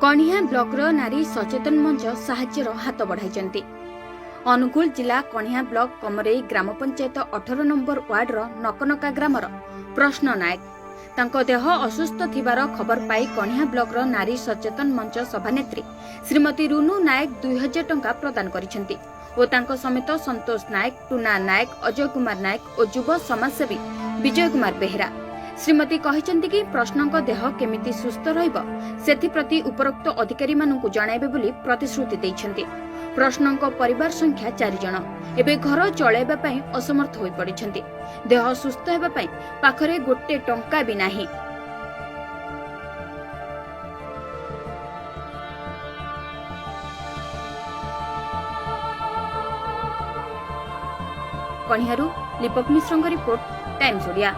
କଣିହାଁ ବ୍ଲକର ନାରୀ ସଚେତନ ମଞ୍ଚ ସାହାଯ୍ୟର ହାତ ବଢ଼ାଇଛନ୍ତି। ଅନୁଗୁଳ ଜିଲ୍ଲା କଣିହାଁ ବ୍ଲକ କମରେଇ ଗ୍ରାମ ପଞ୍ଚାୟତ 18 ନମ୍ବର ୱାର୍ଡର ନକନକା ଗ୍ରାମର ପ୍ରଶ୍ନ ନାୟକ, ତାଙ୍କ ଦେହ ଅସୁସ୍ଥ ଥିବାର ଖବର ପାଇ କଣିହାଁ ବ୍ଲକର ନାରୀ ସଚେତନ ମଞ୍ଚ ସଭାନେତ୍ରୀ ଶ୍ରୀମତୀ ରୁନୁ ନାୟକ 2000 ଟଙ୍କା ପ୍ରଦାନ କରିଛନ୍ତି ଓ ତାଙ୍କ ସମେତ ସନ୍ତୋଷ ନାୟକ, ଟୁନା ନାୟକ, ଅଜୟ କୁମାର ନାୟକ ଓ ଯୁବ ସମାଜସେବୀ ବିଜୟ କୁମାର ବେହେରା। ଶ୍ରୀମତୀ କହିଛନ୍ତି କି ପ୍ରଶ୍ନଙ୍କ ଦେହ କେମିତି ସୁସ୍ଥ ରହିବ, ସେଥିପ୍ରତି ଉପରୋକ୍ତ ଅଧିକାରୀମାନଙ୍କୁ ଜଣାଇବେ ବୋଲି ପ୍ରତିଶ୍ରୁତି ଦେଇଛନ୍ତି। ପ୍ରଶ୍ନଙ୍କ ପରିବାର ସଂଖ୍ୟା 4 ଜଣ। ଏବେ ଘର ଚଳାଇବା ପାଇଁ ଅସମର୍ଥ ହୋଇପଡ଼ିଛନ୍ତି। ଦେହ ସୁସ୍ଥ ହେବା ପାଇଁ ପାଖରେ ଗୋଟେ ଟଙ୍କା ବି ନାହିଁ। କଣିହାରୁ ଲିପକ ମିଶ୍ରଙ୍କ ରିପୋର୍ଟ, ଟାଇମ୍ସ ଓଡ଼ିଆ।